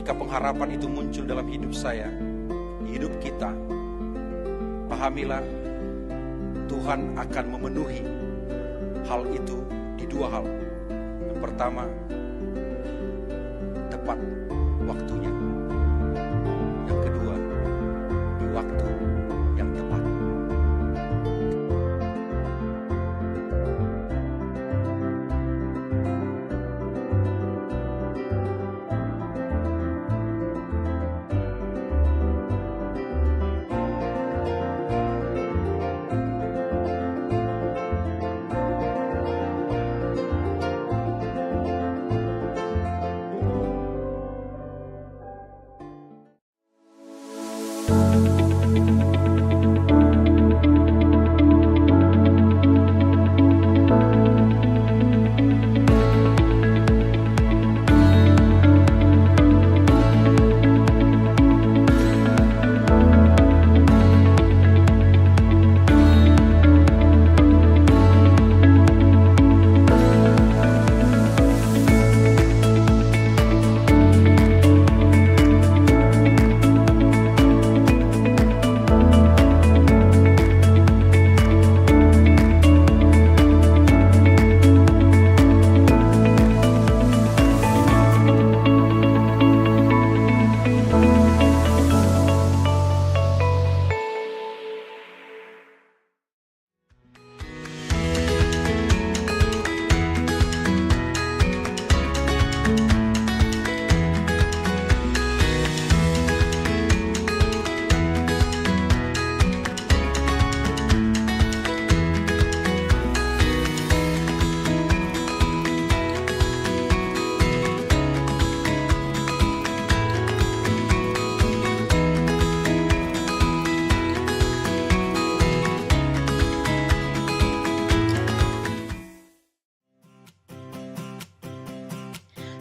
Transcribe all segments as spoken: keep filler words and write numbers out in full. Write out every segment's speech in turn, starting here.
Ketika pengharapan itu muncul dalam hidup saya, di hidup kita, pahamilah, Tuhan akan memenuhi hal itu di dua hal. Yang pertama, tepat waktunya. Yang kedua, di waktu yang tepat.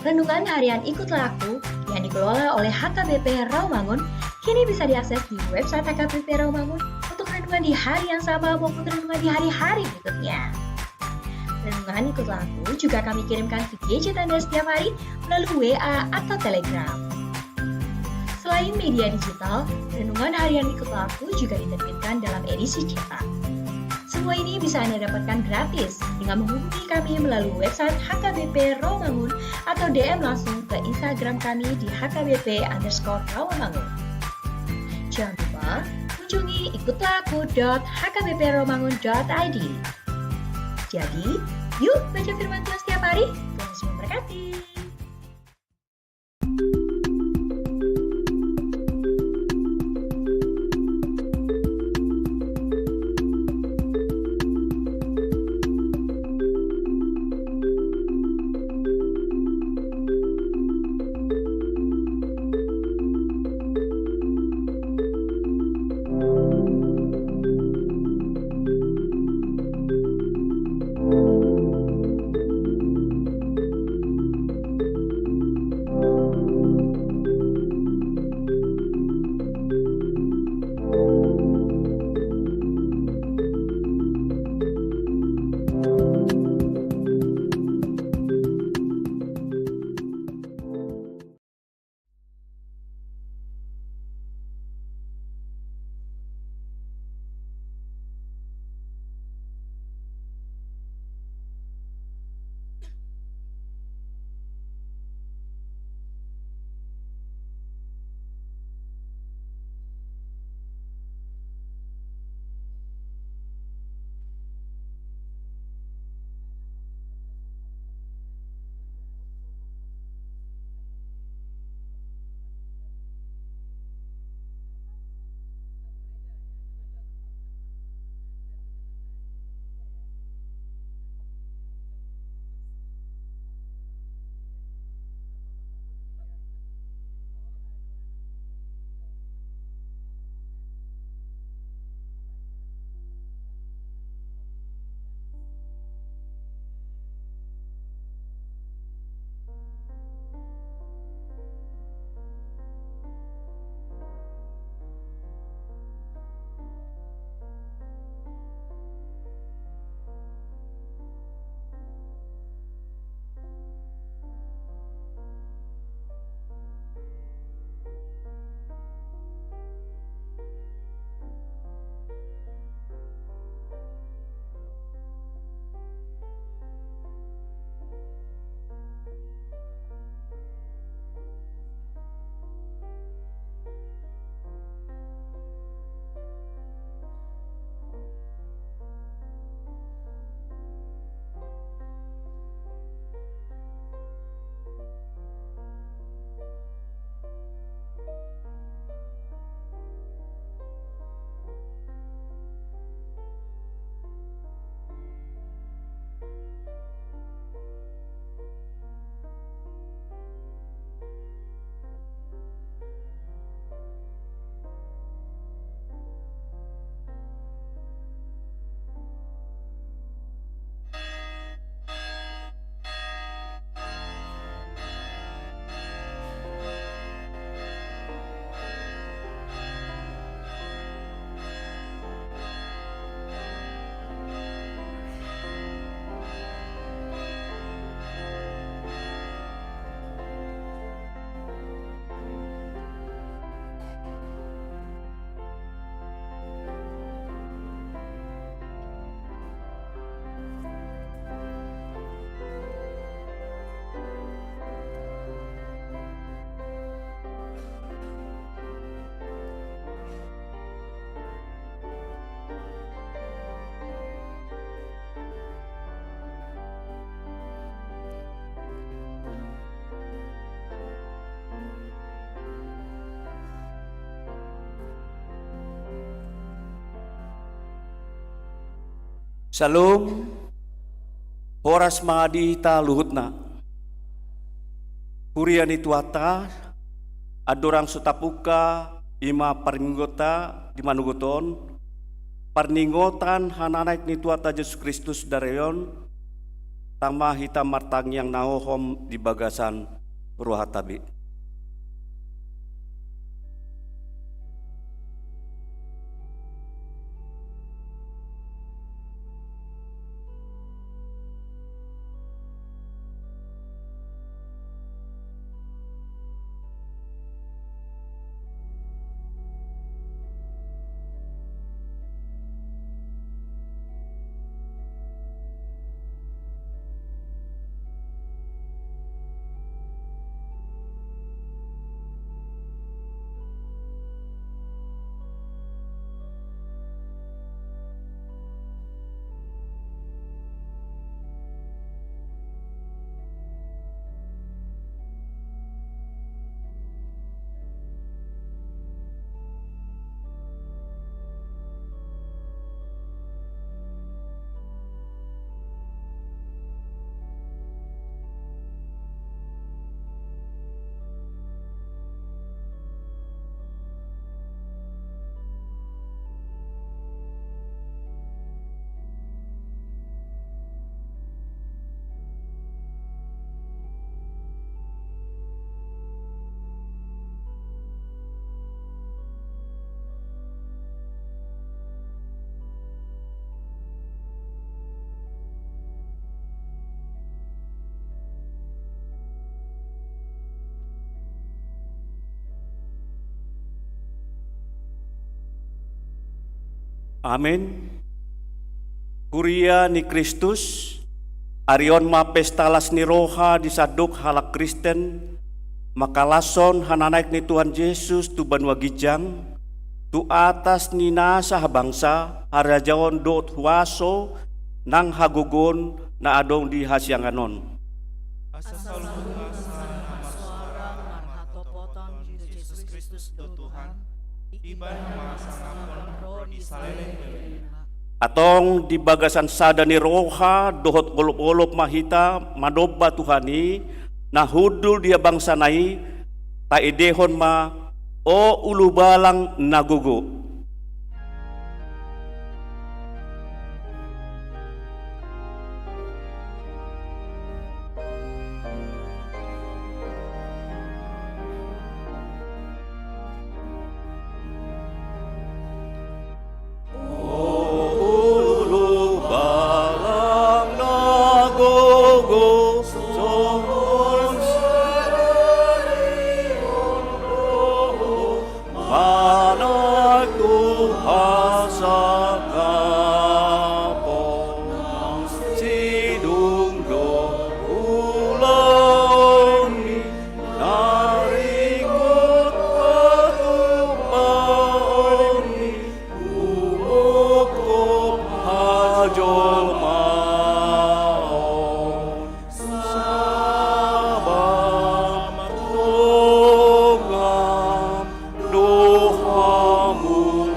Renungan Harian Ikutlah Aku yang dikelola oleh H K B P Rawamangun kini bisa diakses di website H K B P Rawamangun untuk renungan di hari yang sama maupun renungan di hari-hari berikutnya. Renungan Ikutlah Aku juga kami kirimkan ke gadget Anda setiap hari melalui W A atau Telegram. Selain media digital, Renungan Harian Ikutlah Aku juga diterbitkan dalam edisi cetak. Semua ini bisa Anda dapatkan gratis dengan menghubungi kami melalui website H K B P Rawamangun atau D M langsung ke Instagram kami di H K B P underscore Rawamangun. Jangan lupa kunjungi ikutlah aku dot H K B P rawamangun dot I D. Jadi, yuk baca firman Tuhan setiap hari. Tuhan Yesus memberkati. Syalom. Horas ma di hita luhutna. Huria ni Tuhanta, andorang so tapungka, i ma parmingguonta di manogot on, parningotan hananaek ni Tuhanta Jesus Kristus di ari on, tama hita martangiang na hohom di bagasan rohanta be. Amen. Huria ni Kristus, ari on ma pesta las ni roha di sandok halak Kristen, mangkalashon hananaek ni Tuhan Jesus tu banua ginjang, tu atas ni nasa habangsa, harajaon dohot huaso nang hagogoon na adong di hasiangan on. Asa saluhutna marsoara marhatopoton tu Jesus Kristus do Tuhan, ibana ma sangapon ro di saleleng lelengna. Antong di bagasan sada ni roha dohot olopolop ma hita manomba Tuhan i, na hundul di habangsana i, taendehon ma, O Ulubalang na gogo. Manang tu hasangapon, nang sidung do ulaon ni, na ringkot patupaon ni, umongkop hajolmaon. Sabam tongan do hamu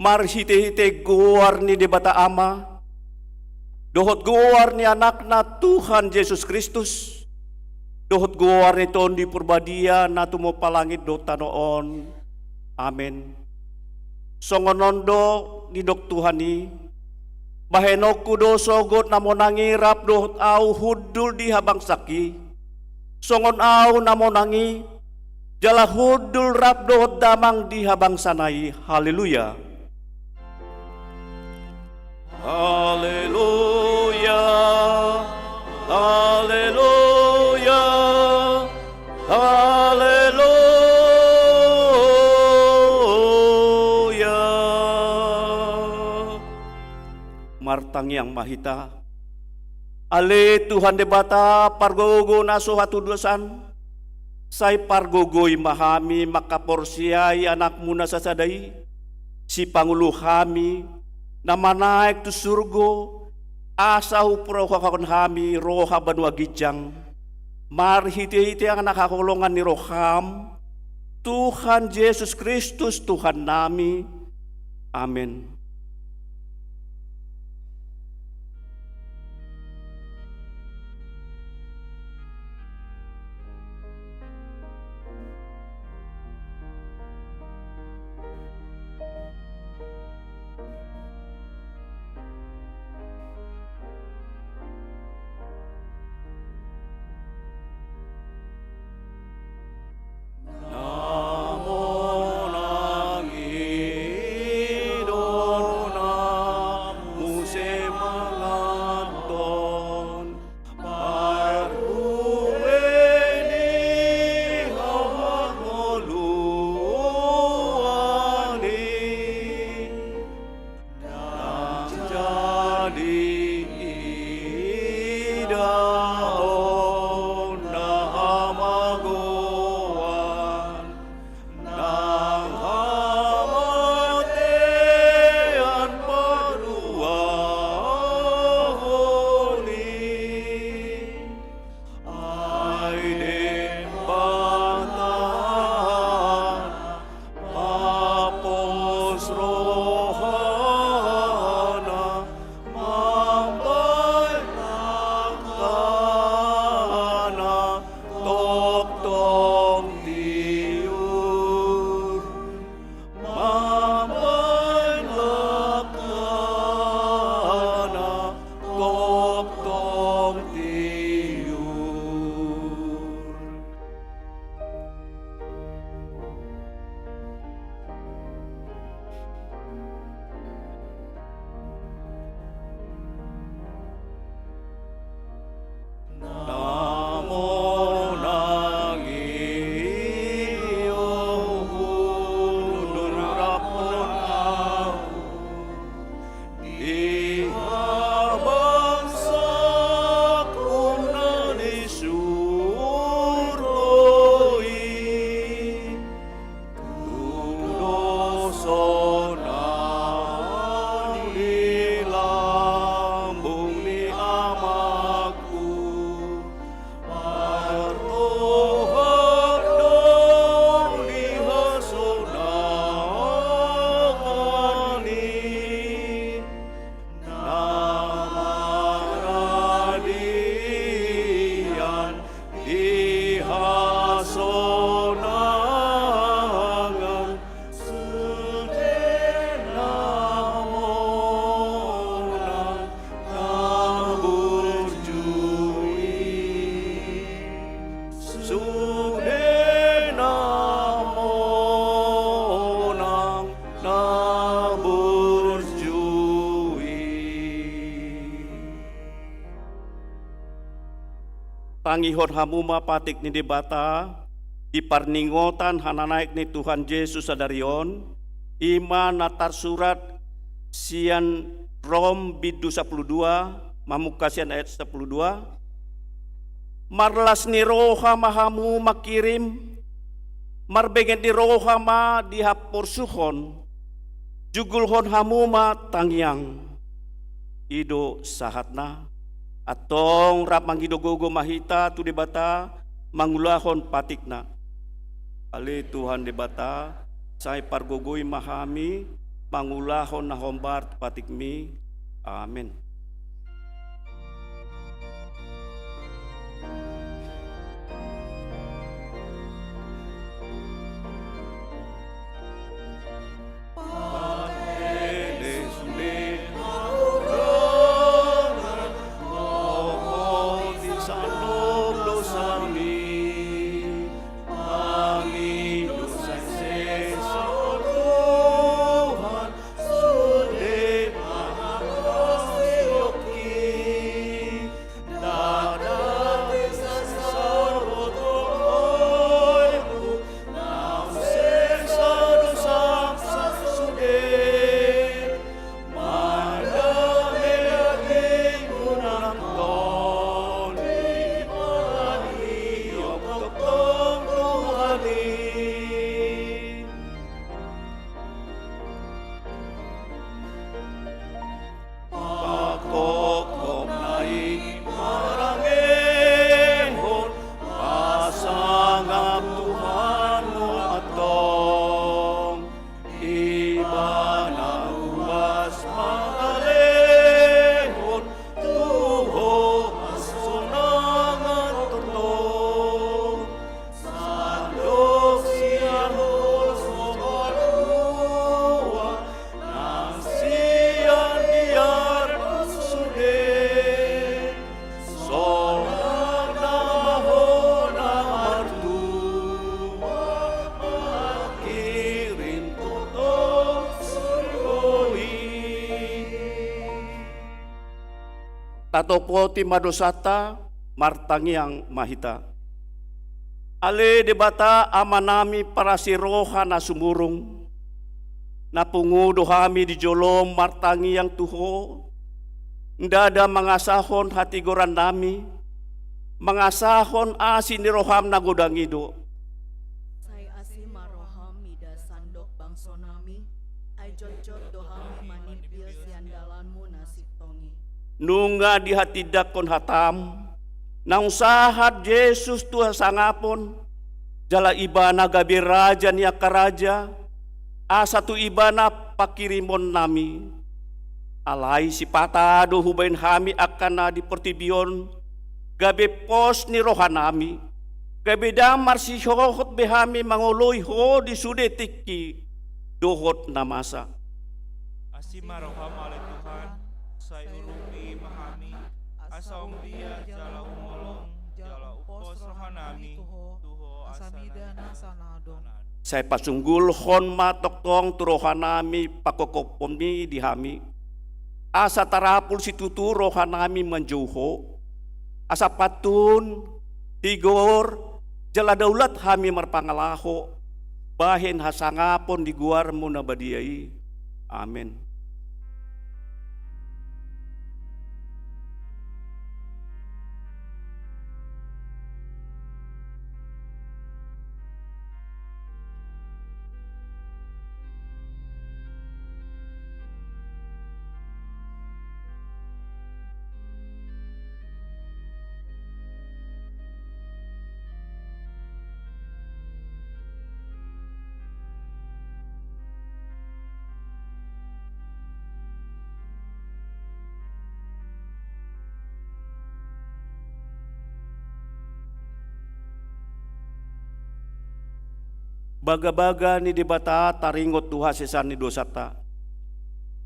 Marhitehite goar ni Debata Ama, dohot goar ni Anakna Tuhan Jesus Kristus, dohot goar ni Tondi Parbadia na tumompa langit dohot tano on. Amen. Songon on do didok Tuhan i: Bahenonku do sogot na monang i rap dohot ahu hundul di habangsak i, songon ahu na monang i, jala hundul rap dohot Damang di habangsana i. Haleluya. Haleluya. Haleluya. Haleluya. Martangiang ma hita. Ale Tuhan Debata, pargogo na so hatudosan, sai pargogoi ma hami manghaporseai Anakmu na sasada i, sipangolu hami, na manaek tu surgo, asa huparrohahon hami roha banua ginjang, marhitehite angka haholongan ni roham, Tuhan Jesus Kristus Tuhannami. Amen. Na monang i do na muse manganhon parbue ni hangoluan i. Ndang jadi idaon na hamagoan, nang hamatean paduahon i. Ai Debata, mapos rohana, mambahen langkana, tongtong tiur. Mambahen langkana, tongtong tiur. Na monang i, o hundul rap ma ahu di habangsak na di surgo i. Tudoson ahu di lambung ni Amangku, martohap do di hasonangan i. Na maradian di hasonangan, sude na monang na burju i. Sude na monang na burju i. Tangihon hamu ma patik ni Debata di parningotan hananaek ni Tuhan Jesus sadari on, i ma na tarsurat sian Rom bindu sampulu dua, mamungka sian ayat sampulu dua. Marlas ni roha ma hamu mangkirim, marbenget ni roha ma di haporsuhon, jugulhon hamu ma tangiang. I do sahatna. Antong rap mangido gogo ma hita tu Debata mangulahon patikna. Ale Tuhan Debata, sai pargogoi ma hami mangulahon na hombar tu patikmi. Amen. Pangkophopna i marangehon pasangap Tuhan ma antong. Ibana ruas mangalehon tu ho hasonangan tongtong. Sandok sian holso banua nang sian biar pun sude. Sonang na mahona martua mangkirim tongtong surgo i. Tatopoti ma dosanta, martangiang ma hita. Ale Debata Amanami parasi roha na sumurung, na pungu do hami di jolom martangiang tu Ho, ndada mangasahon hatigorannami, mangasahon asi ni roham na godang i do. Sai asi ma roham mida sandok bangsonami, ai jotjot do hami manimbil sian dalanmu na sintong i. Nunga dihatindangkon hatam, naung sahat Jesus tu hasangapon, jala Ibana gabe Raja ni angka raja, asa tu Ibana pangkirimonnami. Alai sipata do hubaen hami angka na di portibi on, gabe pos ni rohanami, gabe ndang marsihohot be hami mangoloi Ho di sude tingki dohot na masa. Asi ma roham ale Tuhan, sai urupi ma hami, asa umbiar jala umolong, jala umpos rohanami tu Ho, asa mida nasa na adong. Sai pasunggulhon ma tongtong tu rohanami pangkophopmi di hami, asa tarapul situtu rohanami manjou Ho, asa pantun, tigor, jala daulat hami marpangalaho, bahen hasangapon di goarmu na badia i. Amen. Bagabaga ni Debata taringot tu hasesaan ni dosanta.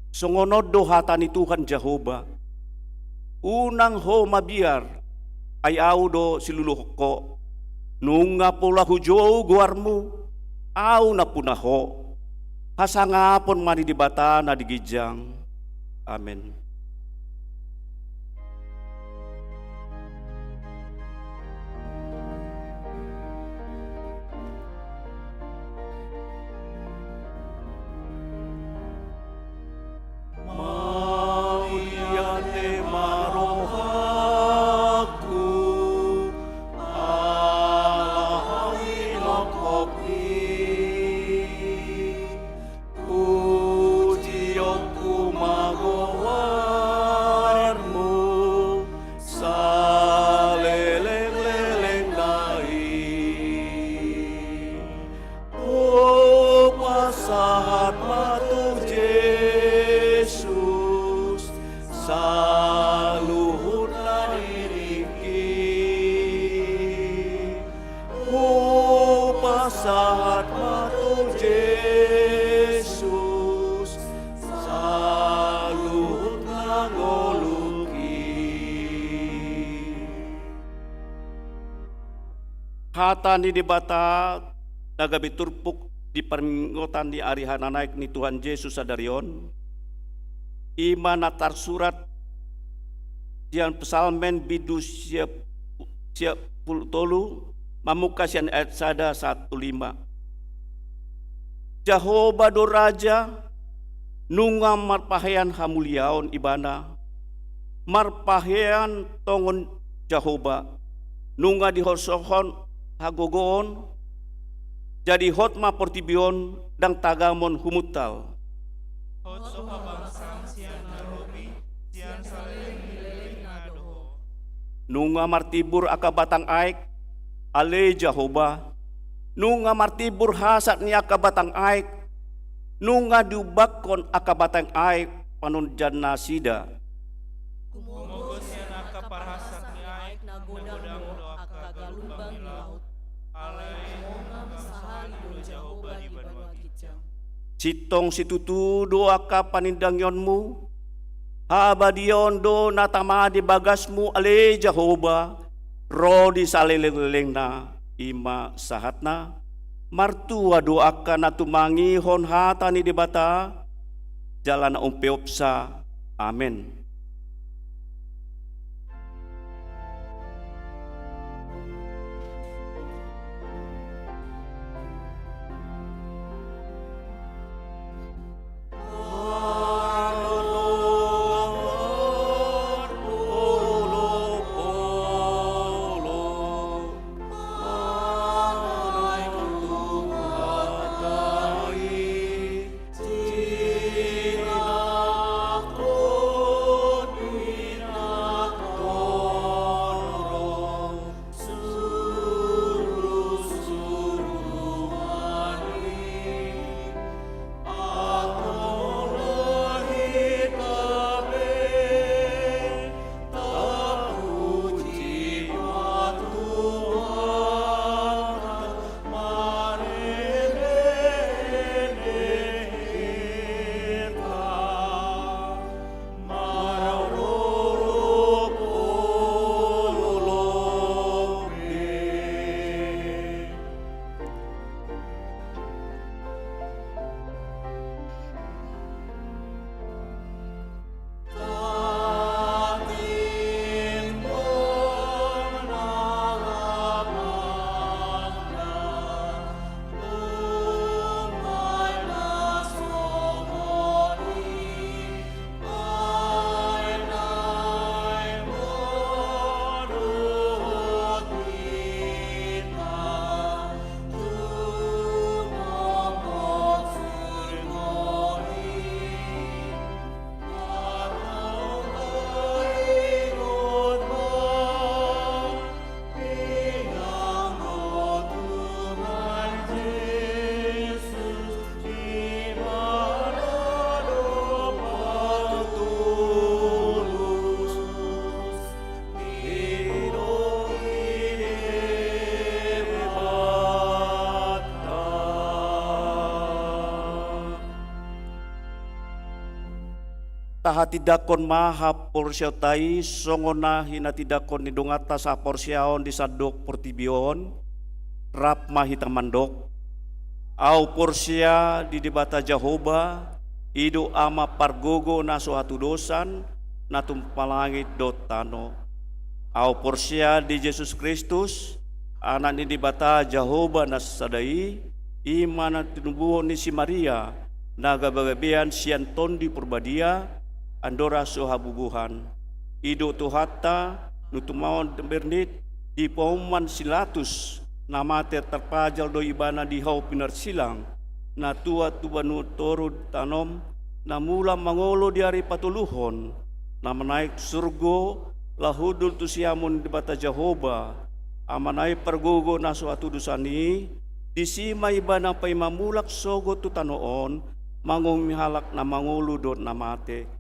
Songon on do hata ni Tuhan Jahowa: Unang ho mabiar, ai Ahu do siluluhon ho. Nunga pola hujou goarmu, Ahu nampuna ho. Hasangapon ma ni Debata na di ginjang. Amen. Mauliate ma rohangku, ala hahinophopmi. Pujionku ma goar Sahat ma tu Jesus saluhut na ngolungki. Hata ni Debata na gabe turpuk di parningotan ni ari hananaek ni Tuhan Jesus sadari on, i ma na tarsurat sian Psalmen bindu sia, sia pulu tolu, mamungka sian ayat sada sahat tu lima. Jahowa do Raja, nunga marpahean hamuliaon Ibana, marpahean tongon Jahowa, nunga dihosohon hagogoon, jadi hot ma portibi on, ndang tagamon humuntal. Hot do habangsam sian na robi, sian saleleng ni lelengna do ho. Nunga martimbur angka batang aek, ale Jahowa, nunga martimbur hasap ni angka batang aek, nunga diumbakkon angka batang aek panunjannasida. Gumogo sian angka parhasap ni aek na godang do angka galumbang ni laut. Alai mongang sahali do Jahowa di banua ginjang. Sintong situtu do angka panindangionmu, habadiaon do na tama di bagasmu, ale Jahowa, ro di saleleng-lelengna, i ma sahatna. Martua do angka na tumangihon hata ni Debata jala na umpeopsa. Amen. Tahatindangkon ma haporseaonta i songon na hinatindangkon ni donganta sahaporseaon di sandok portibi on. Rap ma hita mandok: Ahu porsea di Debata Jahowa, i do Ama pargogo na so hatudosan, na tumpa langit dohot tano. Ahu porsea di Jesus Kristus, Anak ni Debata Jahowa na sada i, i ma na tinubuhon ni si Maria, na gabe-gabean sian Tondi Porbadia, andorang so habubuhan. I do Tuhanta, na tumaon bernit, dipaoman si Latus, na mate tarpajal do ibana di hau pinarsilang, na tuat tu banua toru tanom, na mulak mangolu di ari patoluhon, na manaek surgo, laho hundul tu siamun ni Debata Jahowa, Amana i pargogo na so hatudosan i, disi ma ibana paima mulak sogot tu tano on, manguhumi halak na mangolu dohot na mate.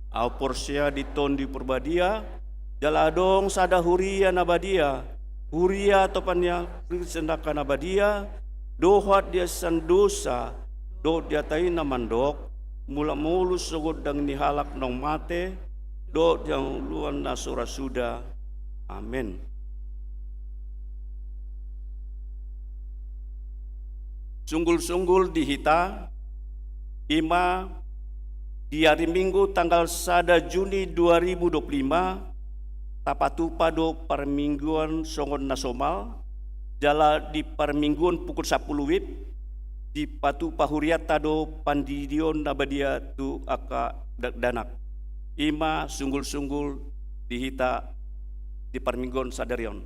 Ahu porsea di Tondi Porbadia, jala adong sada huria na badia, huria atopan ni angka Kristen angka na badia, dohot di sian dosa, dohot di hata i na mandok, mulak mangolu so gondang ni halak naung mate, dohot di hangoluan na so ra suda. Amen. Sunggul-sunggul di hita, i ma di ari Minggu tanggal sada Juni dua ribu dua puluh lima, tapatupa do parmingguan songon na somal, jala di parmingguan pukul sampulu WIB, dipatupa hurianta do pandidion na badia tu angka dakdanak. I ma sunggul-sunggul di hita di parmingguan sadari on.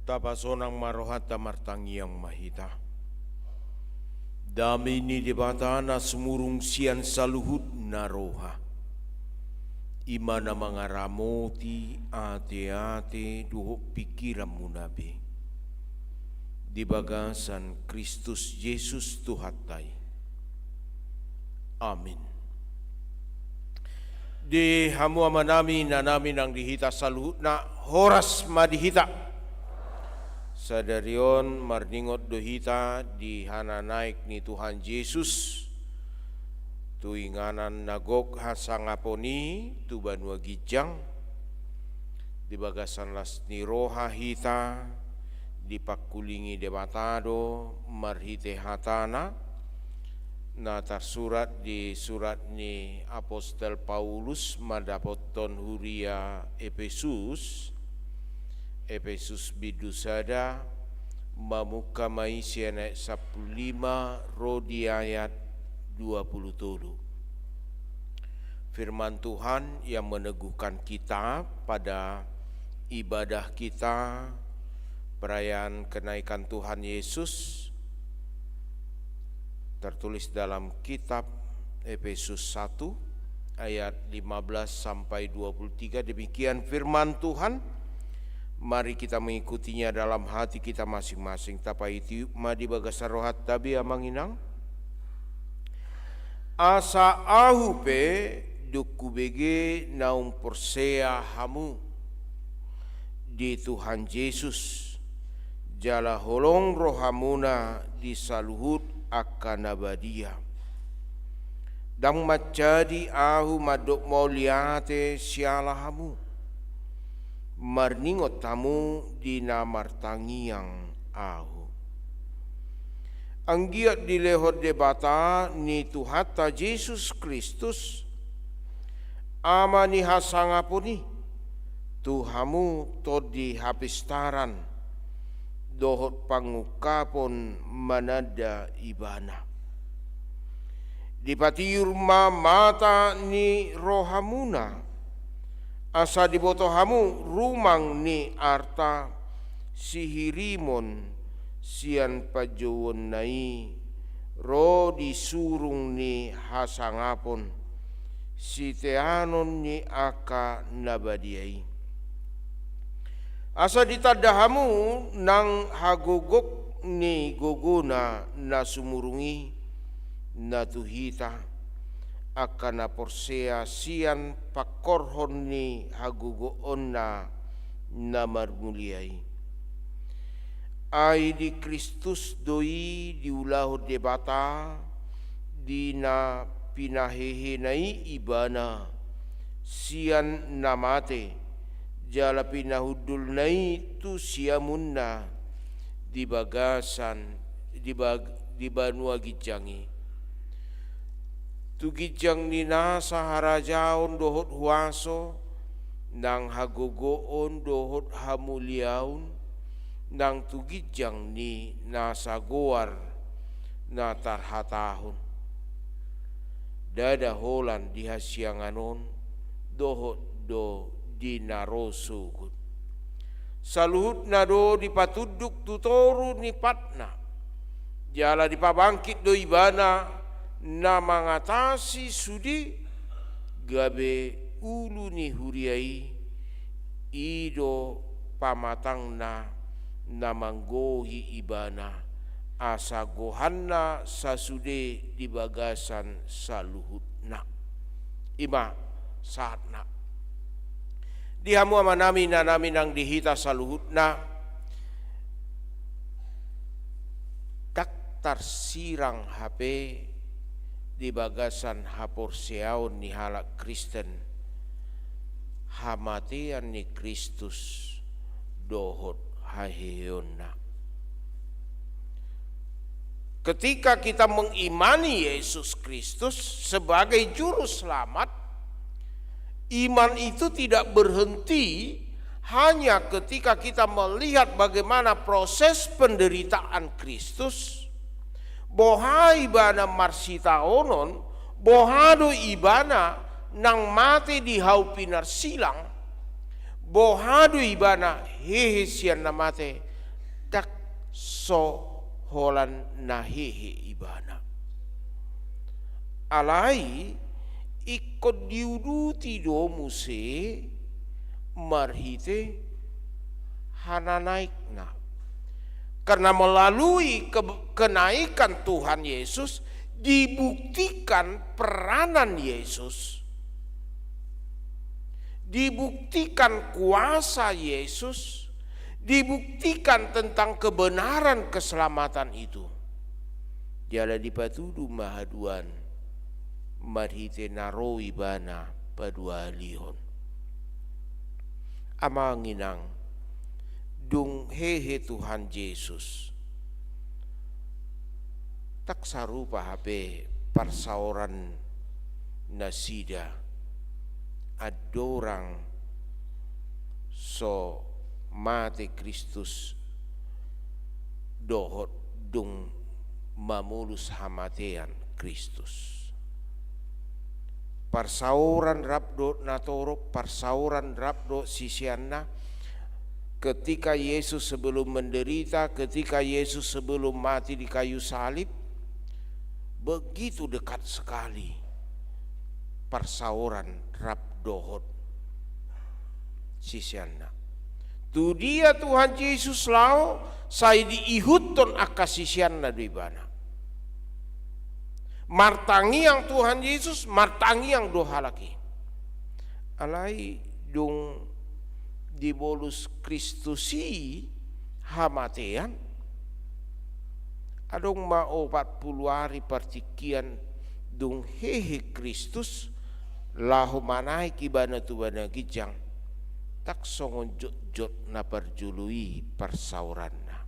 Tapasonang ma rohanta, martangiang ma hita. Dame ni Debata na sumurung sian saluhutna roha, i ma na mangaramoti ateate dohot pingkiranmuna be, di bagasan Kristus Jesus Tuhanta i. Amin. Di hamu amanami, inanami nang di hita saluhutna, horas ma di hita. Sadari on marningot do hita di hananaek ni Tuhan Jesus tu inganan na gok hasangapon i tu banua ginjang. Di bagasan las ni roha hita dipangkulingi Debata do marhite hatana, na tarsurat di surat ni apostel Paulus mandapothon huria Epesus, Epesus bindu sada, mamungka ma i sian ayat sampulu lima ro di ayat dua pulu tolu. Firman Tuhan yang meneguhkan kita pada ibadah kita perayaan kenaikan Tuhan Yesus tertulis dalam kitab Efesus satu ayat lima belas sampai dua puluh tiga. Demikian firman Tuhan. Mari kita mengikutinya dalam hati kita masing-masing. Tapaitiup ma di bagasan rohanta be, amang inang. Asa ahu pe, dung hubege naung porsea hamu di Tuhan Jesus, jala holong rohamuna di saluhut angka na badia. Ndang manjadi ahu mandok mauliate siala hamu, marningot hamu di na martangiang ahu. Anggiat dilehon Debata ni Tuhanta Jesus Kristus, Ama ni hasangapon i, tu hamu tondi hapistaran dohot pangungkapon mananda Ibana. Dipatiur ma mata ni rohamuna, asa diboto hamu rumang ni arta sihirimon sian panjouonna i ro di surung ni hasangapon, siteanon ni angka na badia i. Asa ditanda hamu nang hagogok ni gogona na sumurung i, na tu hita, angka na porsea sian pangkorhon ni hagogoonna na marmulia i. Ai di Kristus do i diulahon Debata, di na pinahehena i Ibana sian na mate, jala pinahundulna i tu siamunna di bagasan, di bag-, di banua ginjang i. Tu ginjang ni nasa harajaon dohot huaso, nang hagogoon dohot hamuliaon, nang tu ginjang ni nasa goar na tarhatahon. Ndada holan di hasiangan on dohot do di na ro sogot. Saluhutna do dipatunduk tu toru ni patna, jala dipabangkit do Ibana na mangatasi sude gabe ulu ni huria i, i do pamatangna na manggohi Ibana, asa gohanna sasude di bagasan saluhutna. I ma sahatna. Di hamu amanami, inanami nang di hita saluhutna, ndang tarsirang hape di bagasan haporseaon ni halak Kristen hamatean ni Kristus dohot haheheonna. Ketika kita mengimani Yesus Kristus sebagai Juru Selamat, iman itu tidak berhenti hanya ketika kita melihat bagaimana proses penderitaan Kristus, boha Ibana marsitaonon, boha do Ibana nang mate di hau pinarsilang, boha do Ibana hehe sian na mate, so holan na hehe ibana. Alai ingkon diuduti do muse marhite hananaekna. Karena melalui ke-, kenaikan Tuhan Yesus dibuktikan peranan Yesus, dibuktikan kuasa Yesus, dibuktikan tentang kebenaran keselamatan itu. Jala dipatudu ma haduan marhite na ro ibana paduahalihon. Amang inang, dung hehe Tuhan Jesus, ndang sarupa hape parsaoran nasida andorang so mate Kristus dohot dung mamolus hamatean Kristus. Parsaoran rap dohot natorop, parsaoran rap dohot siseanna, ketika Yesus sebelum menderita, ketika Yesus sebelum mati di kayu salib, begitu dekat sekali parsaoran rap dohot siseanna. Tu dia Tuhan Jesus laho, sai diihuthon angka siseanna do ibana. Martangiang Tuhan Jesus, martangiang do halak i. Alai dung dibolus Kristus i hamatean, adong ma opat pulu ari partingkian dung hehe Kristus laho manaek ibana tu banua ginjang, ndang songon jotjot na parjolo i parsaoranna.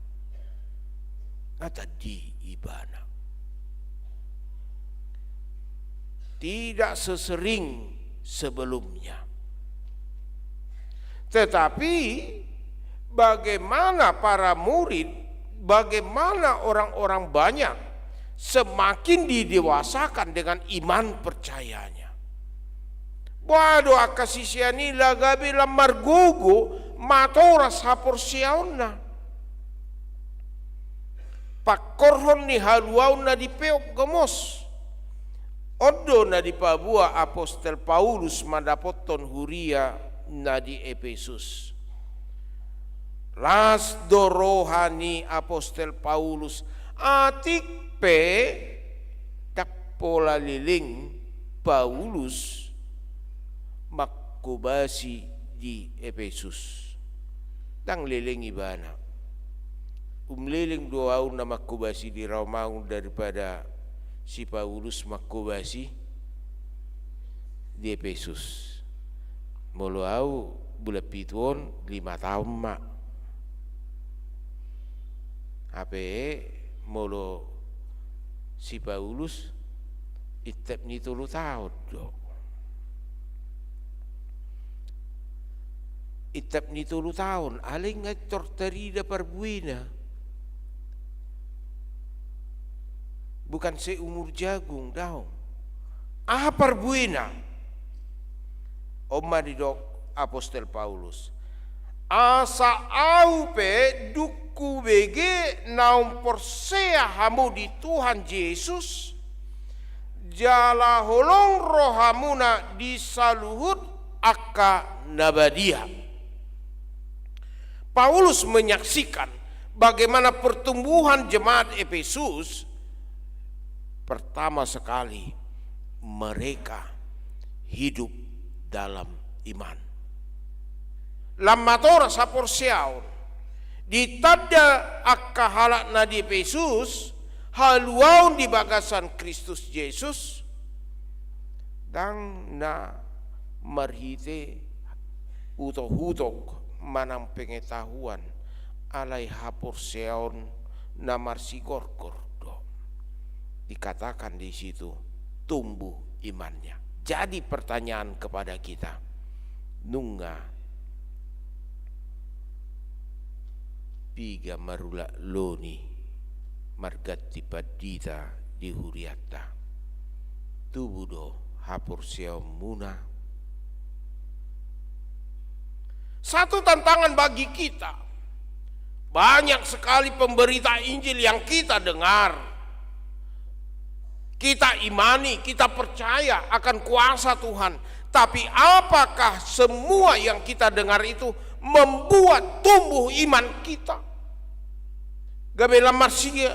Nga tadi ibana. Tidak sesering sebelumnya. Tetapi bagaimana para murid, bagaimana orang-orang banyak semakin didewasakan dengan iman percayanya. Boha do angka sisean i? Lah gabe lam margogo matoras haporseaonna. Pangkorhon ni haluaon na dipeop gomos. On do na dipaboa apostel Paulus mandapothon huria na di Epesus. Las do roha ni apostel Paulus, atik pe ndang pola leleng Paulus mangkobasi di Epesus. Ndang leleng ibana. Um leleng do au na mangkobasi di Romaun daripada si Paulus mangkobasi di Epesus. Molo au bulan pitu on lima taon ma. Hape molo si Paulus intap ni tolu taon do. Intap ni tolu taon, alai nga tor tarida parbuena. Bukan seumur jagung, daong. Aha parbuena? On ma didok apostel Paulus. Asa au pe dung hubege naung porsea hamu di Tuhan Jesus, jala holong rohamuna di saluhut angka na badia. Paulus menyaksikan bagaimana pertumbuhan jemaat Efesus pertama sekali mereka hidup dalam iman. Lam matoras haporseaon, ditanda angka halak na di Efesus haluaon di bagasan Kristus Jesus, ndang na marhite utok-utok manang pengetahuan, alai haporseaon na marsigorgor do. Dikatakan di situ, tumbuh imannya. Jadi pertanyaan kepada kita, nunga piga marulak loni marganti pandita di hurianta? Tubu do haporseaonmuna? Satu tantangan bagi kita. Banyak sekali pemberita Injil yang kita dengar, kita imani, kita percaya akan kuasa Tuhan. Tapi apakah semua yang kita dengar itu membuat tumbuh iman kita? Gabe lam marsi-,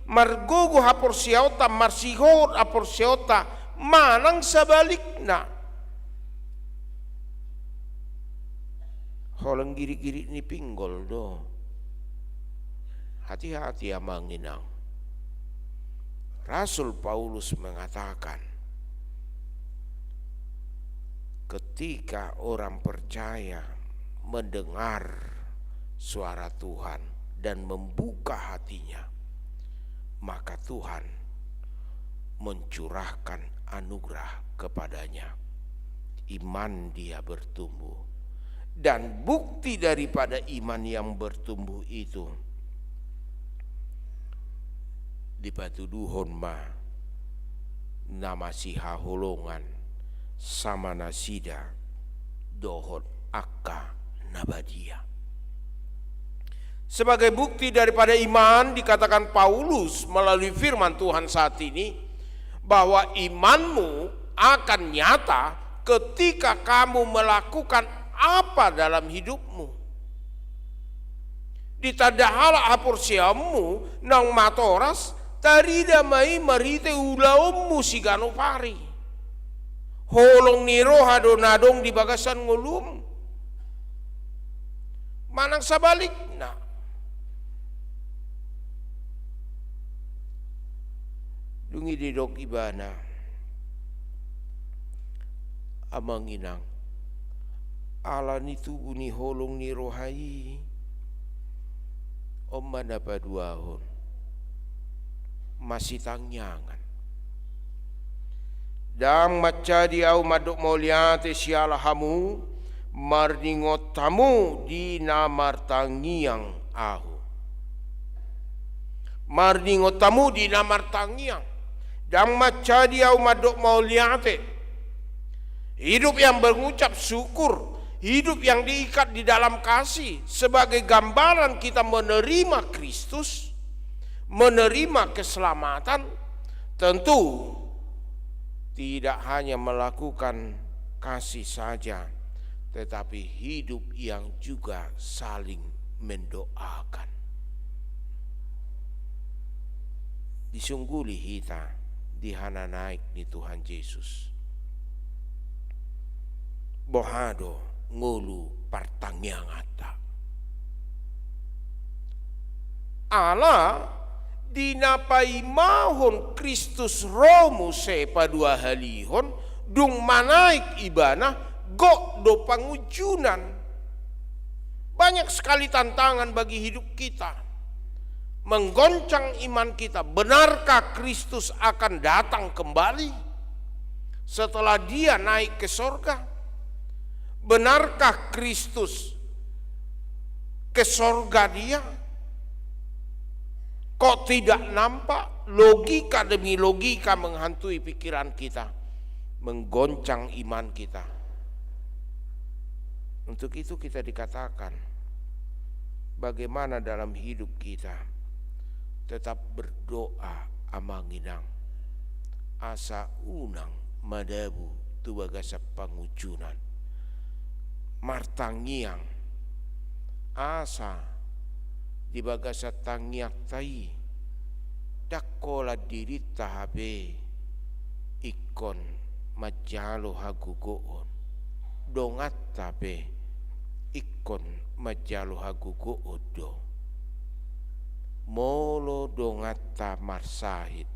margogo haporseaonta, marsihohot haporseaonta, manang sabalikna. Holan girik-girik ni pinggol do. Hati-hati, amang inang. Rasul Paulus mengatakan, ketika orang percaya mendengar suara Tuhan dan membuka hatinya, maka Tuhan mencurahkan anugerah kepadanya. Iman dia bertumbuh. Dan bukti daripada iman yang bertumbuh itu dipatuduhon ma na masihaholongan sama nasida dohot angka na badia. Sebagai bukti daripada iman, dikatakan Paulus melalui firman Tuhan saat ini, bahwa imanmu akan nyata ketika kamu melakukan apa dalam hidupmu. Ditanda halak haporseaonmu naung matoras, tarida ma i marhite ulaonmu siganup ari. Holong ni roha do na adong di bagasan ngolum. Manang sabalikna. Dung i didok ibana, amang inang, ala ni tubu ni holong ni roha i, on ma na paduahon, masitangiangan. Ndang mansadi ahu mandok mauliate siala hamu, marningot hamu di na martangiang ahu. Marningot hamu di na martangiang. Ndang mansadi ahu mandok mauliate. Hidup yang mengucap syukur, hidup yang diikat di dalam kasih, sebagai gambaran kita menerima Kristus, menerima keselamatan, tentu tidak hanya melakukan kasih saja, tetapi hidup yang juga saling mendoakan. Disungguli hita di hananaek ni Tuhan Jesus. Boha do ngolu partangianganta? Ala di na paimahon Kristus ro muse paduahalihon, dung manaek ibana, gok do pangunjunan. Banyak sekali tantangan bagi hidup kita. Menggoncang iman kita. Benarkah Kristus akan datang kembali setelah Dia naik ke sorga? Benarkah Kristus ke sorga Dia? Kok tidak nampak? Logika demi logika menghantui pikiran kita, menggoncang iman kita. Untuk itu kita dikatakan, bagaimana dalam hidup kita tetap berdoa, amang inang, asa unang madabu tu bagasan pangunjunan. Martangiang, asa di bagasan tangiangta i, ndang holan dirinta hape ingkon manjalo hagogoon, donganta pe ingkon manjalo hagogoon do. Molo donganta marsahit,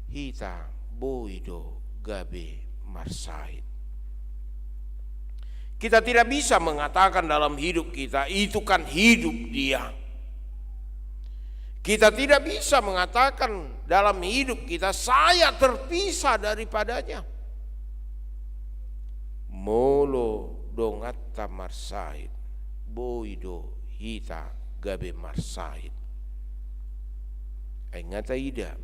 hita boi do gabe marsahit. Kita tidak bisa mengatakan dalam hidup kita, "Itu kan hidup dia." Kita tidak bisa mengatakan dalam hidup kita, "Saya terpisah daripadanya." Molo donganta marsahit, boi do hita gabe marsahit. Ai nga taida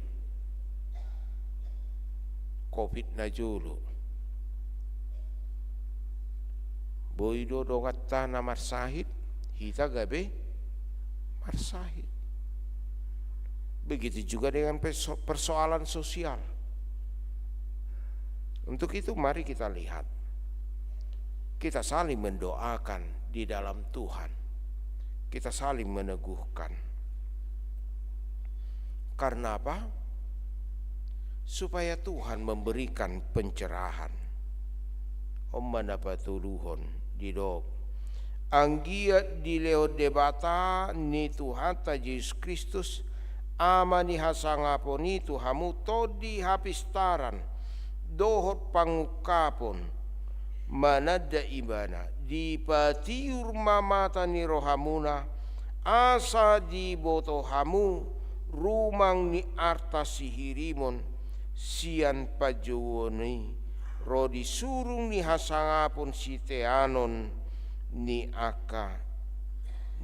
covid na jolo, boi do donganta na marsahit, hita gabe marsahit. Begitu juga dengan perso-, persoalan sosial. Untuk itu, mari kita lihat. Kita saling mendoakan di dalam Tuhan. Kita saling meneguhkan. Karena apa? Supaya Tuhan memberikan pencerahan. On ma na patoluhon, didok: Anggiat dilehon Debata ni Tuhanta Jesus Kristus, Ama ni hasangapon i, tu hamu tondi hapistaran dohot pangungkapon mananda Ibana. Dipatiur ma mata ni rohamuna, asa diboto hamu rumang ni arta sihirimon sian panjouon i, ro di surung ni hasangapon siteanon ni angka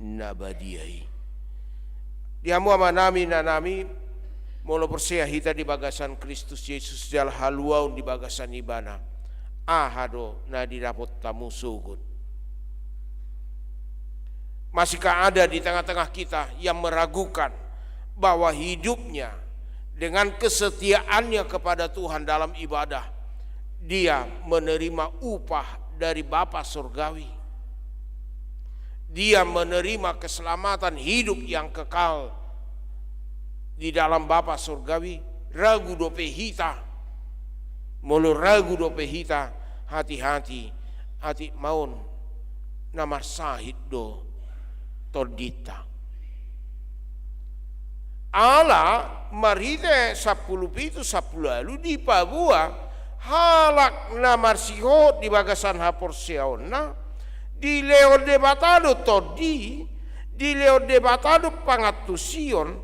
na badia i. Di hamu amanami, inanami, molo porsea hita di bagasan Kristus Jesus jala haluaon di bagasan Ibana, aha do na didapot hamu sogot? Masihkah ada di tengah-tengah kita yang meragukan bahwa hidupnya dengan kesetiaannya kepada Tuhan dalam ibadah, dia menerima upah dari Bapa Sorgawi? Dia menerima keselamatan hidup yang kekal di dalam Bapa Sorgawi? Ragu dope hita? Molo ragu dope hita, hati-hati, atik ma on na marsahit do tondinta. Ala marhite sampulu pitu, sampulu ualu dipaboa halak na marsihohot di bagasan haporseaonna, dilehon Debata do tondi, dilehon Debata do pangantusion,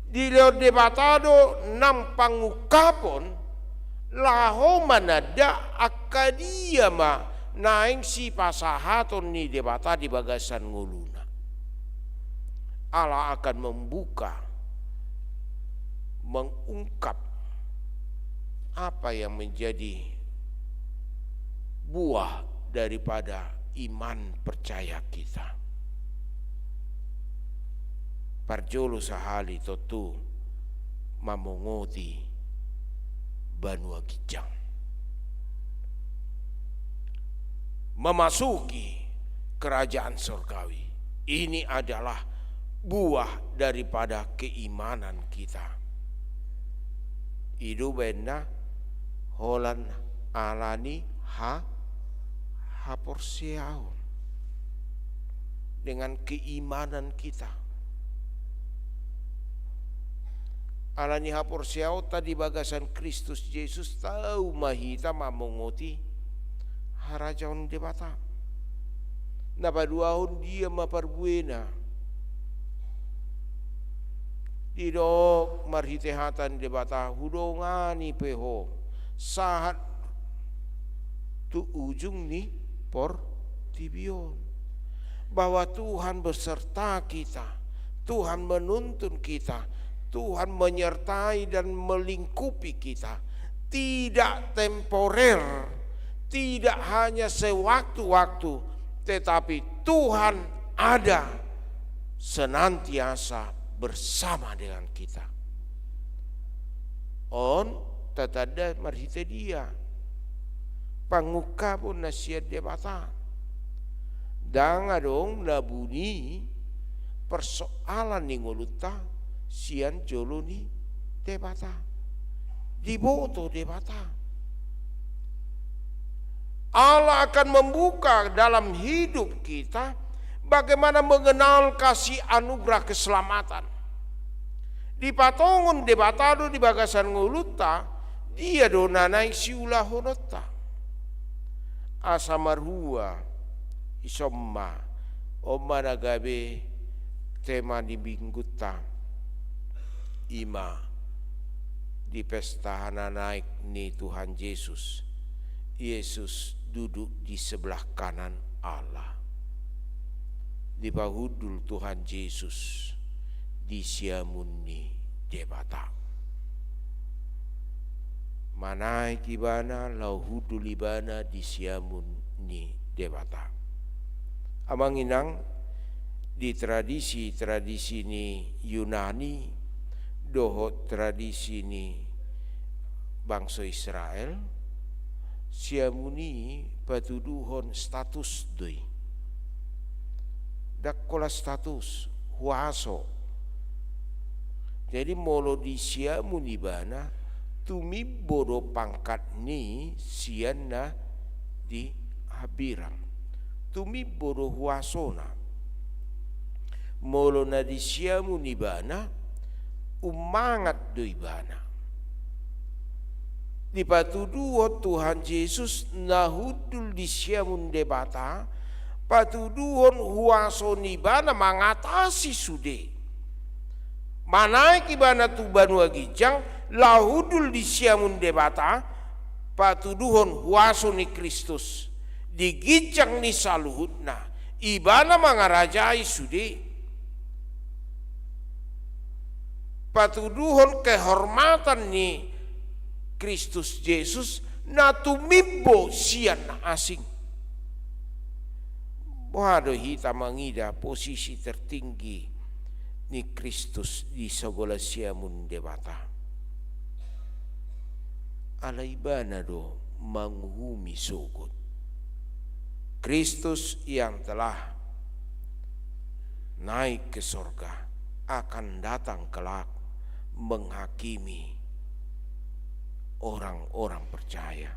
dilehon Debata do nang pangungkapon, laho mananda angka dia ma naeng sipasahaton ni Debata di bagasan ngoluna. Allah akan membuka, mengungkap apa yang menjadi buah daripada iman percaya kita. Parjolo sahali tontu mamongoti banua ginjang, memasuki kerajaan sorgawi. Ini adalah buah daripada keimanan kita. I do baenna holan alani ha-, haporseaon. Dengan keimanan kita. Alani haporseaonta di bagasan Kristus Jesus, tau ma hita mamongoti harajaon Debata. Na paduahon, dia ma parbuena. Didok marhite hata ni Debata, hudongani pe ho sahat tu ujung ni portibi on. Bahwa Tuhan beserta kita, Tuhan menuntun kita, Tuhan menyertai dan melingkupi kita. Tidak temporer, tidak hanya sewaktu-waktu, tetapi Tuhan ada senantiasa bersama dengan kita. On tatanda marhite dia? Pangungkapon na sian Debata. Ndang adong na buni persoalan ni ngolunta sian jolo ni Debata. Diboto Debata. Allah akan membuka dalam hidup kita bagaimana mengenal kasih anugerah keselamatan. Dipatongon Debata do di bagasan ngolunta, dia do na naeng siulahononta. Asa marhua, ison ma, on ma na gabe tema ni minggunta, i ma di pesta hananaek ni Tuhan Jesus. Jesus duduk di sebelah kanan Allah. Dipahundul Tuhan Jesus di siamun ni Debata. Manaek Ibana, laho hundul Ibana di siamun ni Debata. Amang inang, Di tradisi-tradisi ni Yunani dohot tradisi ni bangso Israel, siamun i patuduhon status do i. Ndang holan status, huaso. Jadi molo di siamun ibana, tumimbo do pangkat ni sian na di hambirang. Tumimbo do huasona. Molo na di siamun ibana, ummangat do ibana. Dipatuduhon Tuhan Jesus na hundul di siamun Debata, patuduhon huaso ni ibana mangatasi sude. Manaek ibana tu banua ginjang, laho hundul di siamun Debata, patuduhon huaso ni Kristus di ginjang ni saluhutna, ibana mangarajai sude. Patuduhon kehormatan ni Kristus Jesus na tumimbo sian na asing. Boha do hita mangida posisi tertinggi ni Kristus di sabola siamun Debata? Ala ibana do manguhumi sogot. Kristus yang telah naik ke sorga akan datang kelak menghakimi orang-orang percaya.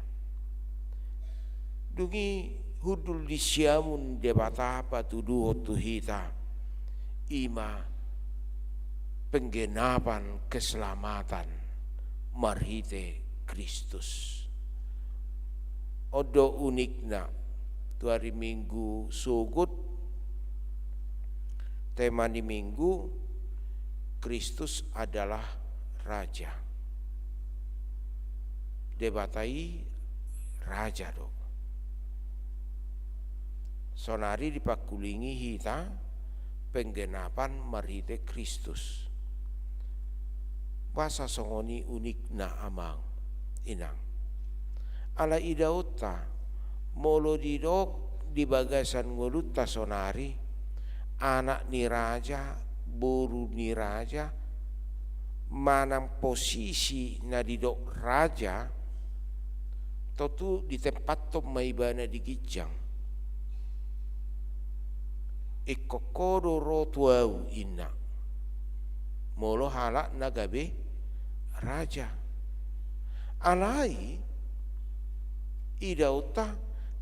Dung i hundul di siamun Debata patuduhon tu hita, i ma penggenapan keselamatan marhite Kristus. On do unikna tu ari Minggu sogot, tema ni Minggu, Kristus adalah Raja. Debata i Raja do. Sonari dipangkulingi hita penggenapan marhite Kristus. Boasa songon i unikna amang inang? Ala idaonta, molo didok di bagasan ngolunta sonari, anak ni raja, boru ni raja, manang posisi na didok raja, tontu ditempathon ma ibana di ginjang. Ingkon ho do ro tu ahu, inna. Molo halak na gabe raja. Alai idaonta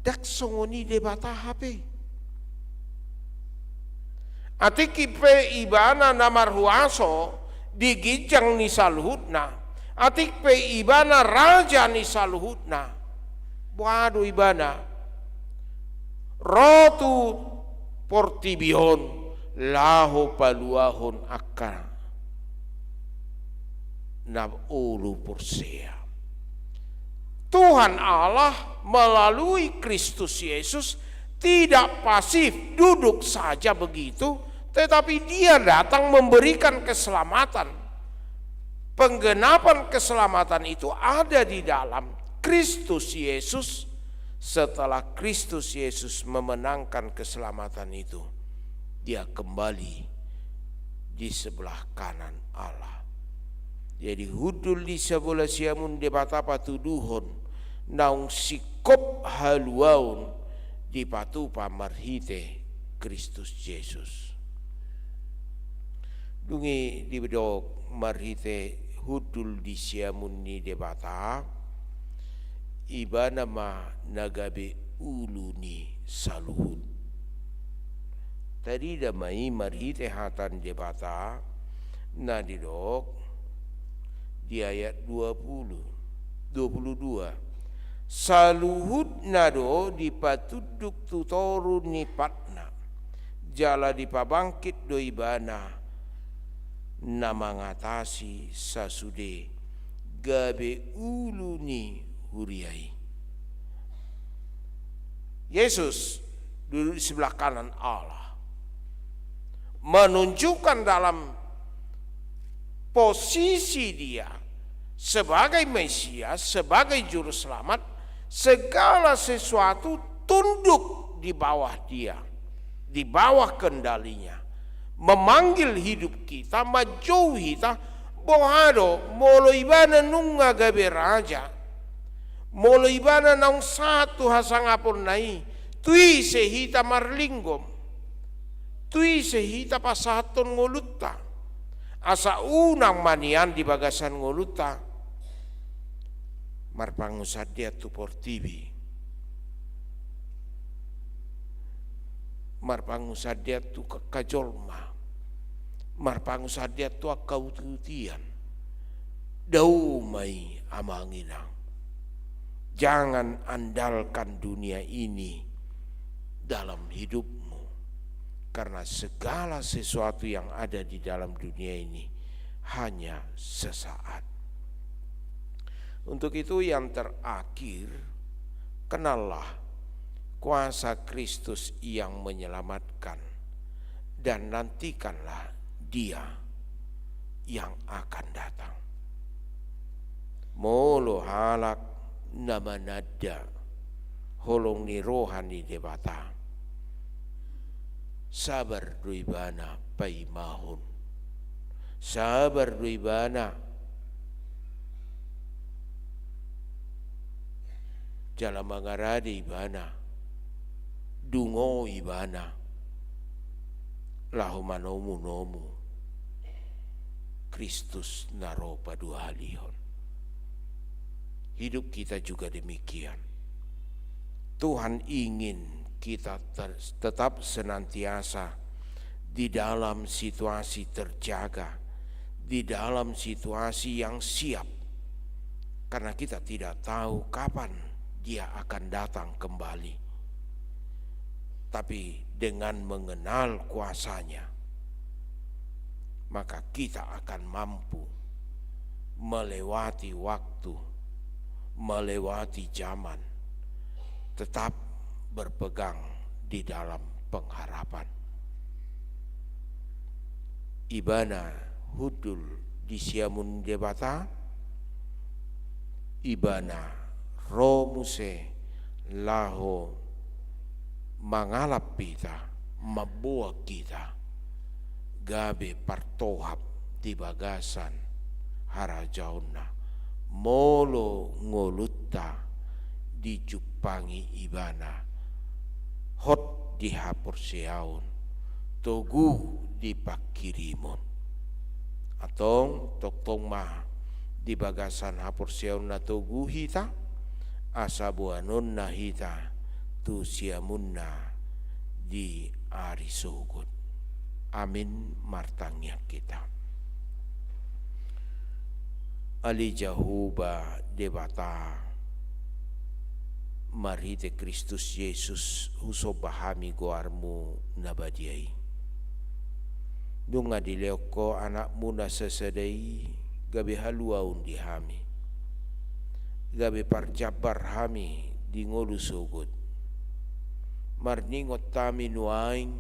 ndang songon i Debata hape. Atik pe ibana na marhuaso di ginjang ni saluhutna, atik pe ibana raja ni saluhutna, boha do ibana ro tu portibi on laho paluahon angka na olo porsea. Tuhan Allah melalui Kristus Yesus tidak pasif duduk saja begitu, tetapi Dia datang memberikan keselamatan. Penggenapan keselamatan itu ada di dalam Kristus Yesus. Setelah Kristus Yesus memenangkan keselamatan itu, Dia kembali di sebelah kanan Allah. Jadi hundul di sabola siamun Debata patuduhon naung singkop haluaon dipatupa marhite Kristus Jesus. Dung i didok marhite hundul di siamun ni Debata, ibana ma na gabe ulu ni saluhut. Tarida ma i marhite hata ni Debata na didok di ayat dua pulu, dua pulu dua. Saluhutna do dipatunduk tu toru ni patna, jala dipabangkit do ibana na mangatasi sasude gabe ulu ni huria i. Yesus duduk di sebelah kanan Allah, menunjukkan dalam posisi Dia sebagai Mesias, sebagai Juru Selamat, segala sesuatu tunduk di bawah Dia, di bawah kendalinya. memanggil hidup kita, manjou hita, boha do, molo ibana nunga gabe raja, molo ibana naung sahat tu hasangaponna i, tu ise hita marlingom, tu ise hita pasahathon ngolunta, asa unang ma nian di bagasan ngolunta marpangunsandean tu portibi, marpangunsandean tu angka jolma, marpangunsandean tu angka uti-utian. Dao ma i, amang inang. Jangan andalkan dunia ini dalam hidupmu, karena segala sesuatu yang ada di dalam dunia ini hanya sesaat. Untuk itu, yang terakhir, kenallah kuasa Kristus yang menyelamatkan, dan nantikanlah Dia yang akan datang. Molo halak na mananda holong ni roha ni Debata, sabar do ibana paimahon. Sabar do ibana jala mangarade ibana, dungo ibana, laho manomu-nomu Kristus na ro paduahalihon. Hidup kita juga demikian. Tuhan ingin kita ter-, tetap senantiasa di dalam situasi terjaga, di dalam situasi yang siap. Karena kita tidak tahu kapan Dia akan datang kembali. Tapi dengan mengenal kuasa-Nya, maka kita akan mampu melewati waktu, melewati zaman, tetap berpegang di dalam pengharapan. Ibana hundul di siamun Debata, ibana ro muse laho mangalap hita, mamboan hita gabe partohap di bagasan harajaonna. Molo ngolunta dijumpangi ibana hot di haporseaon, togu di pangkirimon. Antong tongtong ma di bagasan haporseaon na togu hita, asa boanonna hita tu siamunna di ari sogot. Amin. Martangiang hita. Ale Jahowa Debata, marhite Kristus Jesus husomba hami goarmu na badia i. Nunga dilehon Ho Anakmu na sasada i gabe haluaon di hami, gabe parjambar hami di ngolu sogot. Marningot hami nuaeng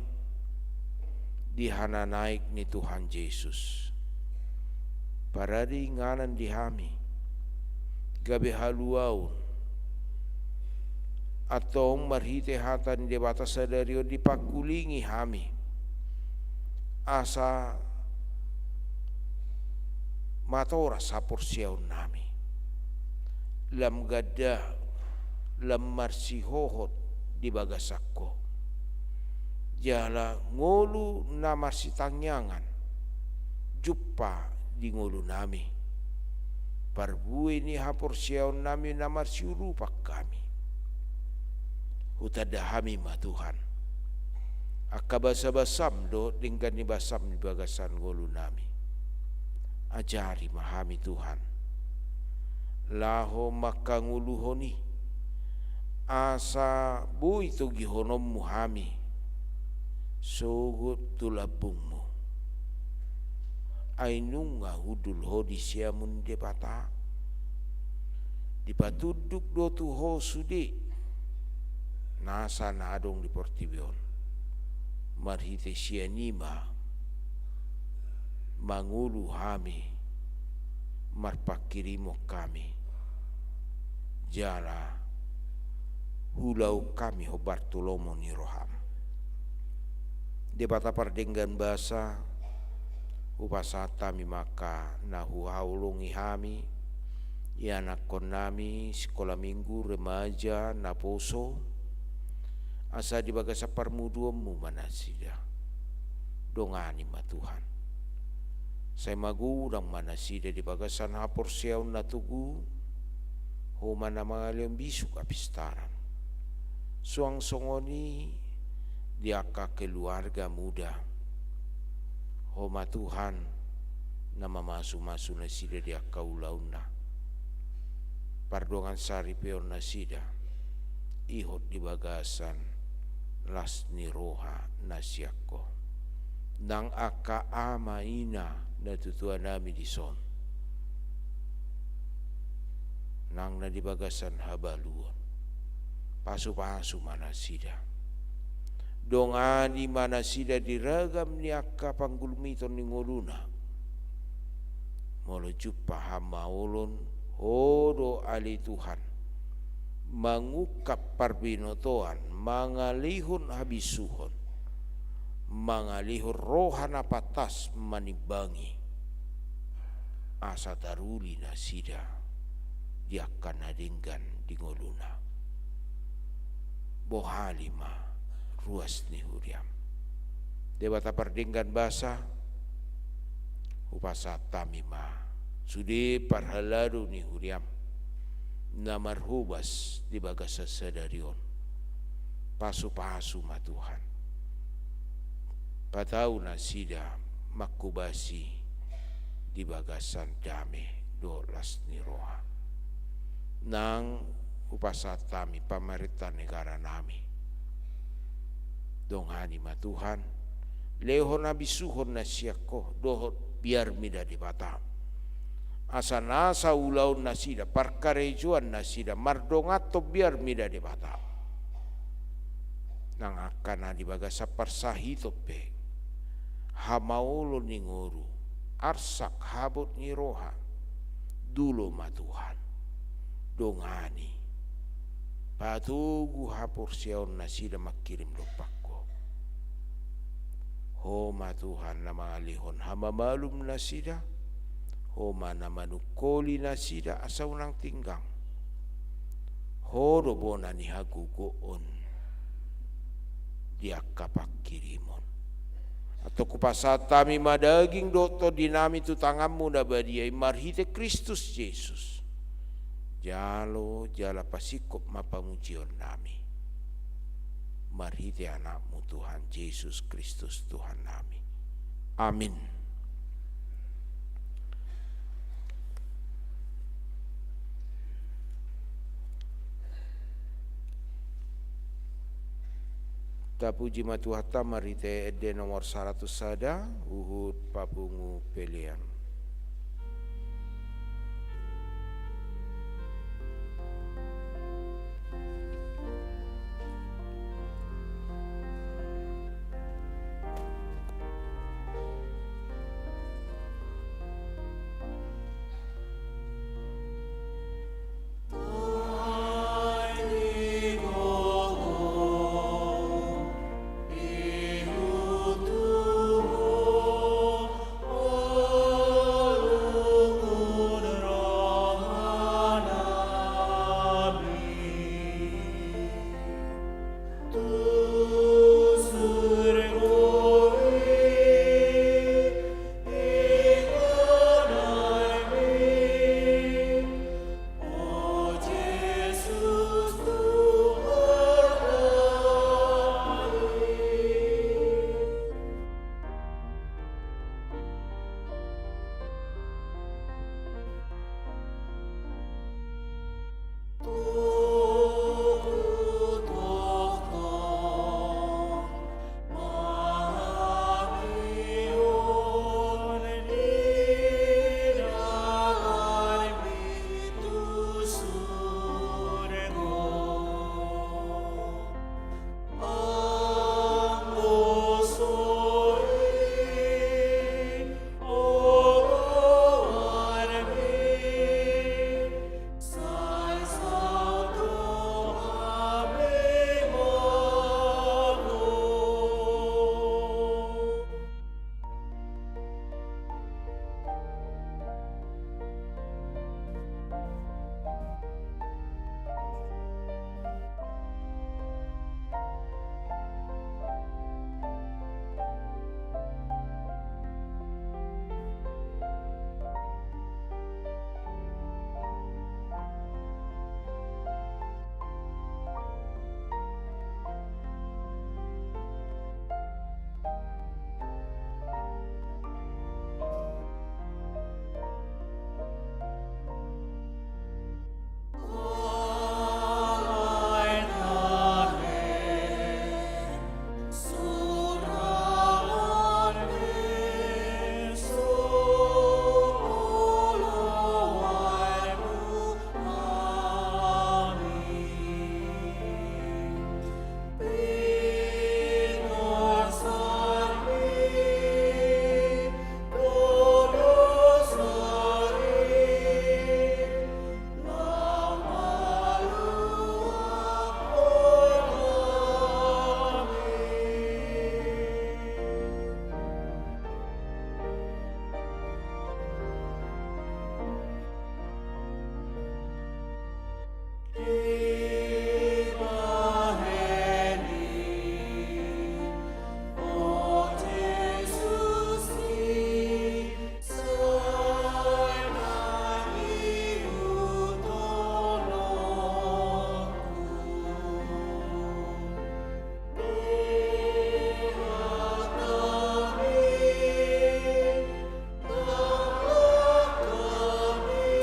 di hananaek ni Tuhan Jesus. Parade inganan di hami, gabe haluaon, antong marhite hata ni Debata sadari on dipangkulingi hami, asa matoras haporseaonnami, lam ganda, lam marsihohot di bagasan Ho. Jala ngolu na marsitangiangan jumpa di ngolunami, parbue ni haporseaonnami na marsiurupan hami. Hutanda hami ma Tuhan, angka basabasam dohot denggan ni basam di bagasan ngolunami. Ajari ma hami Tuhan, laho mangkangoluhon i, asa boi togihononmu hami sogot tu lambungmu. Ai nunga hundul Ho di siamun Debata, dipatunduk do tu Ho sude nasa na adong di portibi on. Marhite sian i ma mangolu hami, marpangkirimon hami, jala huulahon hami hombar tu lomo ni roham. Debata pardenggan basa, hupasahat hami ma angka na huhaholongi hami, ianakhonnami, sikola minggu, remaja, naposo, asa di bagasan parmuduonmu ma nasida. Dongani ma Tuhan. Sai magodang ma nasida di bagasan haporseaon na togu, Ho ma na mangalehon bisuk hapistaran. Suang songon i di angka keluarga muda. Ho ma Tuhan na mamasumasu nasida di angka ulaonna. Pardongan saripeon nasida ihot di bagasan las ni roha na sian Ho. Nang angka ama ina na tutuanami dison, nang na di bagasan habaluon, pasupasu ma nasida. Dongani ma nasida di ragam ni angka panggulmiton ni ngoluna. Molo jumpa hamaolon, Ho do ale Tuhan, mangungkap parbinotoan, mangalehon habisuhon, mangalehon roha na pantas manimbangi, asa taruli nasida di angka na denggan di ngoluna. Bohali ma ruas ni huriam. Debata pardenggan basa, hupasahat hami ma sude parhalado ni huriam na marhobas di bagasan sadari on. Pasupasu ma Tuhan. Patau nasida manghobasi di bagasan dame dohot las ni roha. Nang hupasahat hami pamarenta negaranami. Dongani ma Tuhan, lehon habisuhon na sian Ho dohot biar mida Debata. Asa nasa ulaon nasida, parkarejoan nasida, mardonganhon biar mida Debata. Nang angka na di bagasan parsahiton pe, hamaolon ni ngolu, arsak habot ni roha, dulo ma Tuhan. Dongani. Patogu haporseaon nasida mangkirim dompak Ho. Ho ma Tuhan na mangalehon hamamalum nasida, Ho ma na manungkoli nasida asa unang tinggang. Ho do bona ni hagogoon di angka pangkirimon. Antong hupasahat hami ma daging dohot tondinami tu tanganmu na badia i marhite Kristus Jesus. Jalo jala pasingkop ma pamujionnami marhite Anakmu Tuhan Jesus Kristus Tuhannami. Amin. Tapuji ma Tuhanta marhite ende nomor saratus sada, huhut papungu pelean.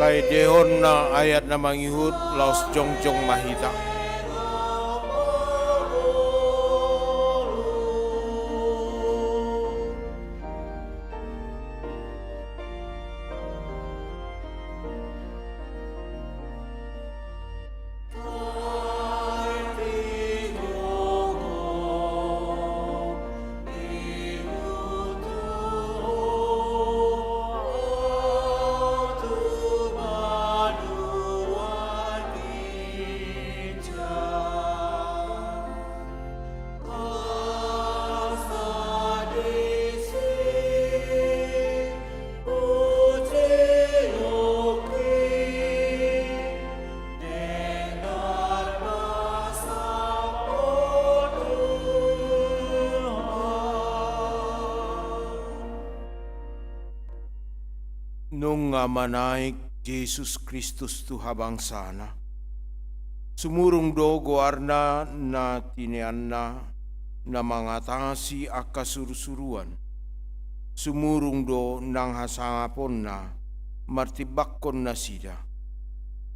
Endehon na ayat na mangihut, laos jongjong ma hita. Nunga manaek Jesus Kristus tu habangsana. Sumurung do goarna na tineanna, na mangatasi angka surusuruan. Sumurung do nang hasangaponna martimbangkon nasida.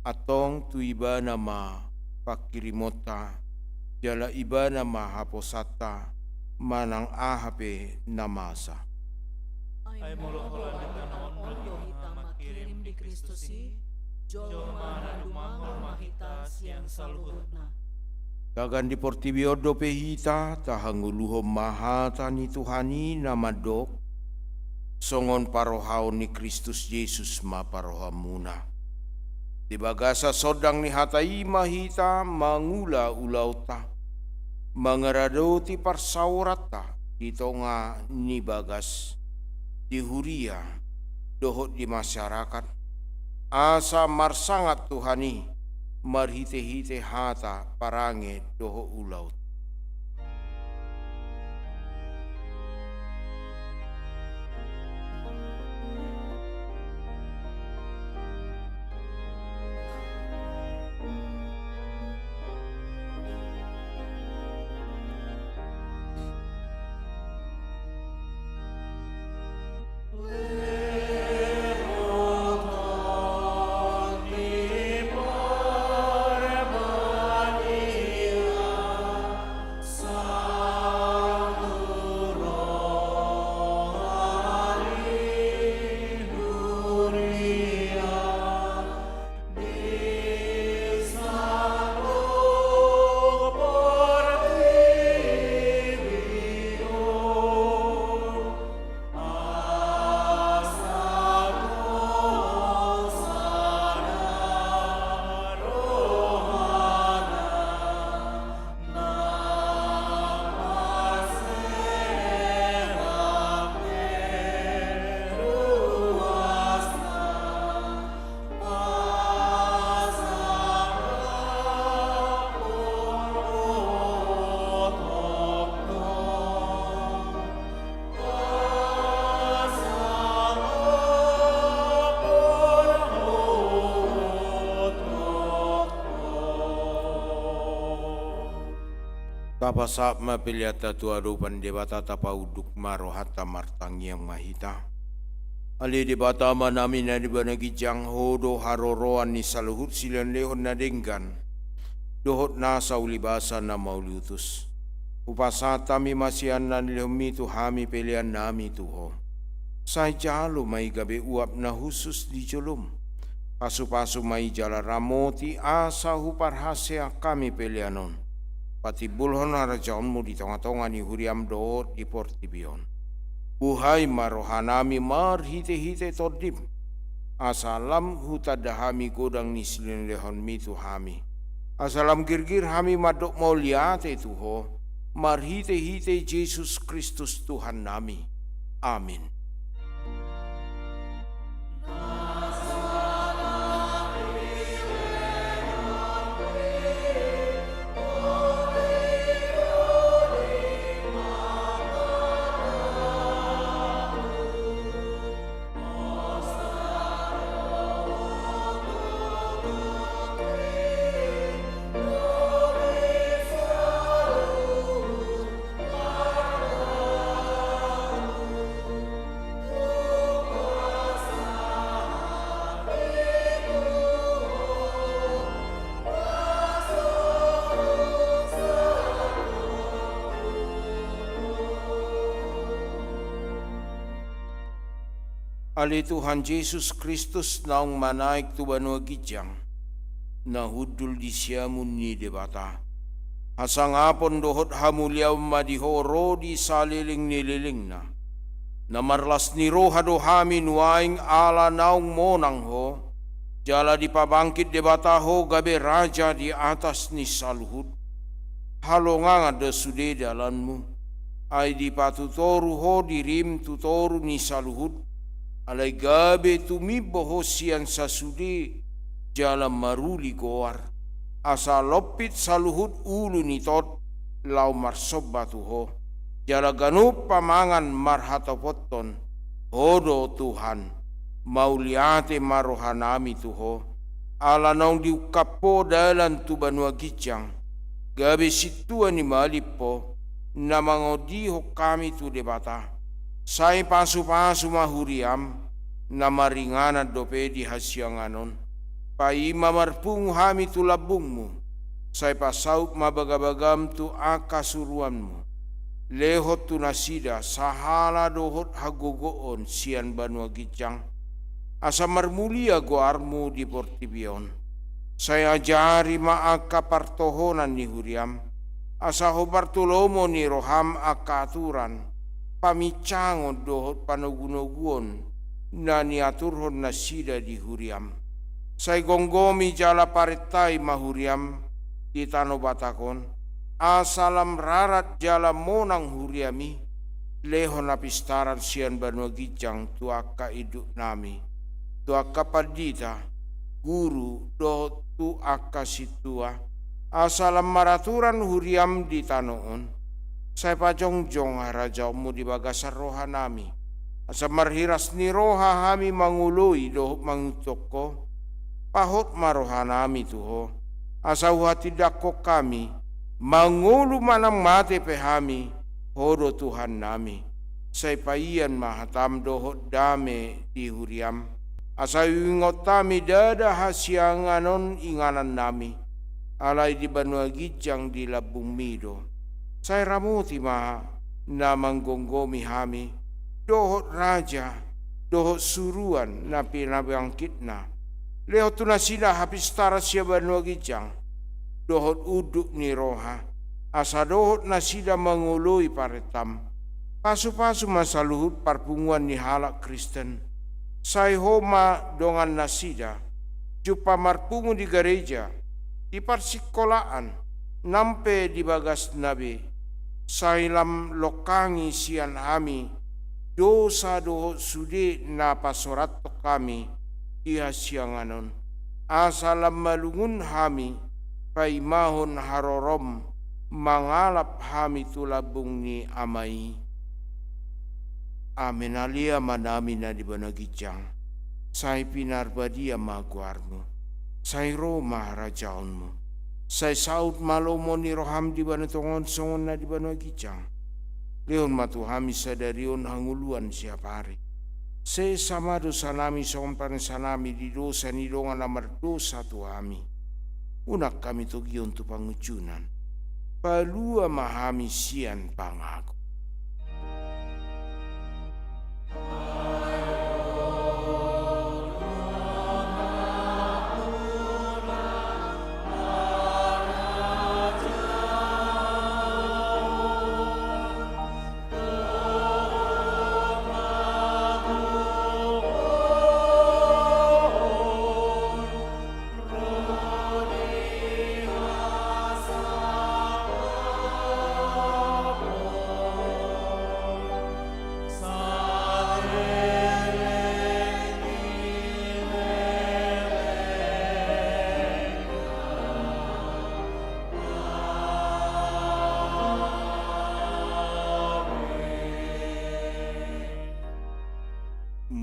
Antong tu Ibana ma pangkirimonta, jala Ibana ma haposanta manang aha pe na masa. Ai molo holan ni tano on do hita mangkirim di Kristus i, jolma na dumangol ma hita sian saluhutna. Tagan di portibi on dope hita, tahangoluhon ma hata ni Tuhan i na mandok: Songon parohaon ni Kristus Jesus ma parohaonmuna. Di bagasan sondang ni hata i ma hita mangula ulaonta, mangaradoti parsaoranta di tonga ni bagas, di huria, dohot di masyarakat, asa marsangap Tuhan i marhitehite hata, parange dohot ulaon. Tapasahat ma peleanta tu adopan Debata, tapaunduk ma rohanta, martangiang ma hita. Ale Debata Amanami na di banua ginjang, Ho do haroroan ni saluhut silehonlehon na denggan dohot nasa ulibasa na mauliutus. Hupasahat hami ma sian na nilehonMi tu hami peleannami tu Ho. Sai jalo ma i gabe uap na hushus di joloM. Pasupasu ma i jala ramoti, asa huparhaseang hami pelean on patimbulhon harajaonMu di tongatonga ni huriaM dohot di portibi on. Buhai ma rohanami marhitehite TondiM, asa lam hutanda hami godang ni silehonlehonMi tu hami, asa lam girgir hami mandok mauliate tu Ho, marhitehite Jesus Kristus Tuhannami. Amin. Ale Tuhan Jesus Kristus, naung manaek tu banua ginjang, na hundul di siamun ni Debata, hasangapon dohot hamuliaon ma di Ho ro di saleleng ni lelengna. Na marlas ni roha do hami nuaeng ala naung monang Ho, jala dipabangkit Debata Ho gabe Raja di atas ni saluhut. Halongangan do sude dalanMu, ai dipatutoru Ho dirim tu toru ni saluhut, alai gabe tumimbo Ho sian sasude jala maruli goar, asa lompit saluhut ulu ni tot laho marsomba tu Ho, jala ganup pamangan marhatopothon. Ho do Tuhan. Mauliate ma rohanami tu Ho, ala naung diungkap Ho dalan tu banua ginjang, gabe sintua ni malim Ho, na mangondihon hami tu Debata. Sai pasupasu ma huriaM, na maringanan dope di hasiangan on. Paima marpungu hami tu lambungMu, sai pasaut ma bagabagaM tu angka suruanMu. Lehon tu nasida sahala dohot hagogoon sian banua ginjang, asa marmulia goarMu di portibi on. Sai ajari ma angka partohonan ni huriaM, asa hombar tu lomo ni rohaM angka aturan, paminsangon dohot panogunoguon na niaturhon nasida di huriaM. Sai gomgomi jala parentai ma huriaM di tano Batak on, asa lam rarat jala monang huriaM i, lehon hapistaran sian banua ginjang tu angka induknami, tu angka pandita, guru, dohot tu angka sintua, asa lam maraturan huriaM di tano on. Sai pajongjong harajaonMu di bagasan rohanami, asa marhiras ni roha hami mangoloi dohot mangihuthon Ho. Pahot ma rohanami tu Ho, asa huhatindangkon hami, mangolu manang mate pe hami, Ho do Tuhannami. Sai paian ma hataM dohot dame di huriaM, asa huingot hami ndada hasiangan on inganannami, alai di banua ginjang di lambungMi do. Sai ramoti ma na manggomgomi hami, dohot raja, dohot suruan na pinabangkitna. Lehon tu nasida hapistaran sian banua ginjang, dohot unduk ni roha, asa dohot nasida mangoloi parentaM. Pasupasu ma saluhut parpunguan ni halak Kristen. Sai Ho ma dongan nasida, jumpa marpungu di gareja, di parsingkolaan, nang pe di bagasna be. Sai lam longkangi sian hami dosa dohot sude na pasorathon hami di hasiangan on, asa lam malungun hami paimahon haroroM mangalap hami tu lambung ni Ama i. Amen. Ale Amanami na di banua ginjang, sai pinarbadia ma goarMu. Sai ro ma harajaonMu. Sai saut ma lomo ni rohaM di banua tonga on songon na di banua ginjang. Lehon ma tu hami sadari on hangoluan siapari. Sesa ma dosanami songon panesanami di dosa ni dongan na mardosa tu hami. Unang hami togihon tu pangunjunan. Palua ma hami sian pangago.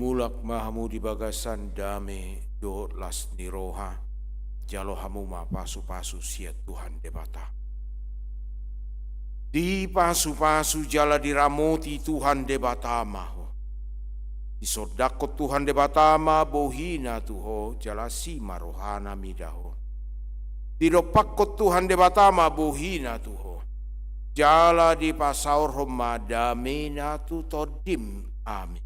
Mulak ma hamu di bagasan dame dohot las ni roha, jalo hamu ma pasupasu sian Tuhan Debata. Dipasupasu jala diramoti Tuhan Debata ma ho. Disondangkon Tuhan Debata ma bohina tu ho, jala asi ma rohana mida ho. Didompakkon Tuhan Debata ma bohina tu ho, jala dipasaorhon ma damena tu tondim. Amin.